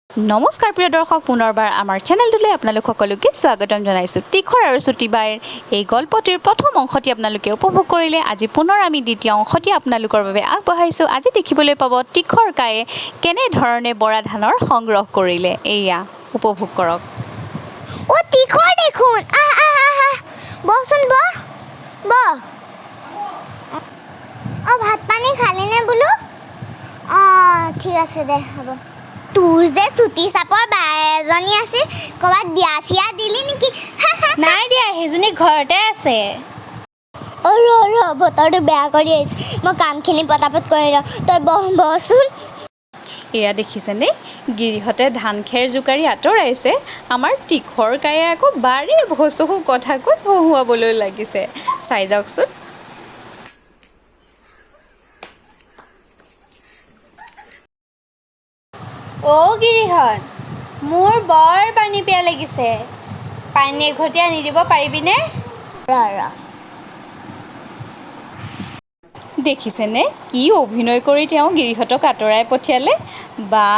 নমস্কাৰ প্ৰিয় দৰ্শক, পুনৰবাৰ আমাৰ চেনেলটোলৈ আপোনালোক সকলোকে স্বাগতম জনাইছোঁ। তীখৰ আৰু চুটিবাইৰ এই গল্পটিৰ প্ৰথম অংশটি আপোনালোকে উপভোগ কৰিলে। আজি পুনৰ আমি দ্বিতীয় অংশটি আপোনালোকৰ বাবে আগবঢ়াইছোঁ। আজি দেখিবলৈ পাব তীখৰ কায়ে কেনেধৰণে বৰা ধানৰ সংগ্ৰহ কৰিলে। এয়া উপভোগ কৰক। অ তীখৰ দেখোন, আহ আহ আহ আহ, বহচোন, বহ বহ। অ ভাত পানী খালিনে বোলো? অ ঠিক আছে দে, হ'ব। তোৰ যে চুটি চাপৰ বা এজনী আছিল, ক'ৰবাত বিয়া চিয়া দিলি নেকি? নাই দিয়া, সেইজনী ঘৰতে আছে। অ ৰ ৰ, বতৰটো বেয়া কৰি আহিছে, মই কামখিনি পটাপট কৰি লওঁ, তই বহ বহচোন। এয়া দেখিছেনে, গিৰিহঁতে ধান খেৰ জোকাৰি আঁতৰাইছে। আমাৰ তীখৰ কায়ে আকৌ বাৰে ভচহু কথা কৈ হহুৱাবলৈ লাগিছে। চাই যাওকচোন। অ' গিৰিহঁত, মোৰ বৰ পানী পিয়াহ লাগিছে, পানী এঘটি আনি দিব পাৰিবিনে? ৰ ৰ। দেখিছেনে কি অভিনয় কৰি তেওঁ গিৰিহঁতক আঁতৰাই পঠিয়ালে। বা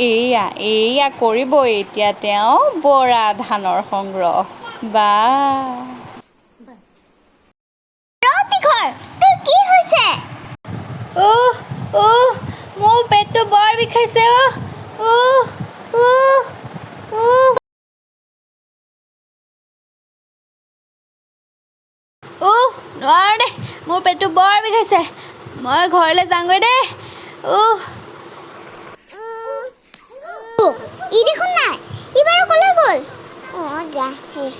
এইয়া এইয়া কৰিব এতিয়া তেওঁ বৰা ধানৰ সংগ্ৰহ। বা ৰ তীখৰ, তোৰ কি হৈছে? উহ উহ, মোৰ পেটটো বৰ বিষাইছে। অ' উহ উহ উহ উহ, নোৱাৰো দেই, মোৰ পেটটো বৰ বিষাইছে, মই ঘৰলৈ যাওঁগৈ দেই। উহ। ই দেখোন নাই, ই বাৰু ক'লৈ গ'ল? অ যা শেষ।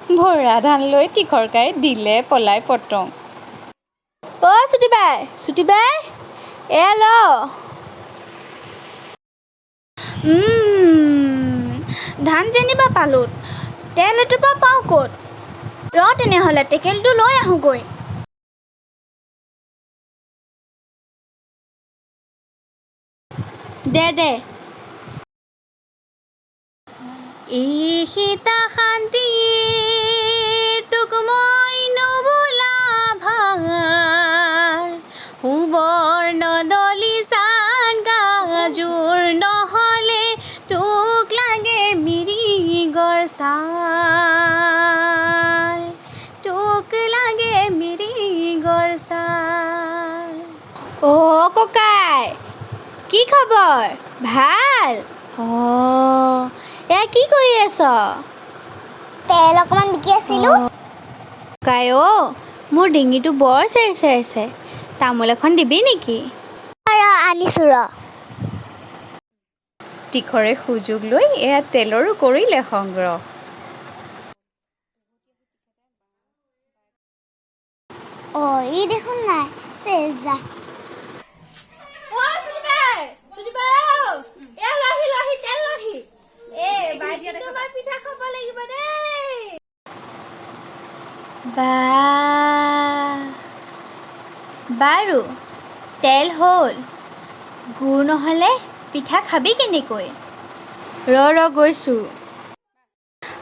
বৰা ধান লৈ তীখৰ কাই দিলে পলাই পতং। অ' চুটিবাই, চুটিবাই, এয়া ল। ধান যেনিবা পালোঁ, তেল এটোপা পাওঁ ক'ত? ৰ তেনেহ'লে টেকেলিটো লৈ আহোঁগৈ। দে দে। এই সীতা শান্তি তোক মই নুবোলা ভাল, সুবৰ্ণ দলিচাত গাজোৰ নহ'লে তোক লাগে মিৰিগৰ ছাল, তোক লাগে মিৰিগৰ ছাল। অ' ককাই, কি খবৰ? ভাল? অ' এয়া কি কৰি আছ? তেল অকণমান বিকি আছিলোঁ। ককাই অ', মোৰ ডিঙিটো বৰ চেৰ চেৰাইছে, তামোল এখন দিবি নেকি? ৰ আনিছোঁ ৰ। তীখৰে সুযোগ লৈ এয়া তেলৰো কৰিলে সংগ্ৰহ। অ ই দেখোন নাই, চেচ যা। বা বাৰু, তেল হ'ল, গুৰ নহ'লে পিঠা খাবি কেনেকৈ? ৰ ৰ গৈছোঁ।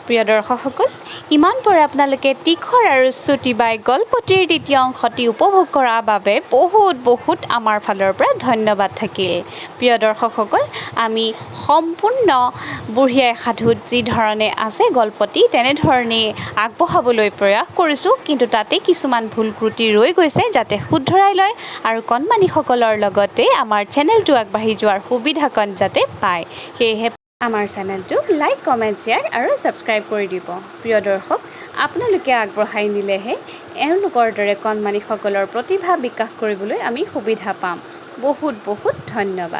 প্ৰিয় দৰ্শকসকল, ইমান পৰে আপোনালোকে তীখৰ আৰু চুটিবাই গল্পটিৰ দ্বিতীয় অংশটি উপভোগ কৰাৰ বাবে বহুত বহুত আমাৰ ফালৰ পৰা ধন্যবাদ থাকিল। প্ৰিয় দৰ্শকসকল, আমি সম্পূৰ্ণ বুঢ়ী আই সাধুত যি ধৰণে আছে গল্পটি তেনেধৰণেই আগবঢ়াবলৈ প্ৰয়াস কৰিছোঁ, কিন্তু তাতে কিছুমান ভুল ক্ৰুটি ৰৈ গৈছে, যাতে শুধৰাই লয় আৰু কণমানিসকলৰ লগতে আমাৰ চেনেলটো আগবাঢ়ি যোৱাৰ সুবিধাকণ যাতে পায়। সেয়েহে আমাৰ চেনেলটো লাইক, কমেণ্ট, শ্বেয়াৰ আৰু ছাবস্ক্ৰাইব কৰি দিব। প্ৰিয় দৰ্শক, আপোনালোকে আগবঢ়াই নিলেহে এওঁলোকৰ দৰে কণমানিসকলৰ প্ৰতিভা বিকাশ কৰিবলৈ আমি সুবিধা পাম। বহুত বহুত ধন্যবাদ।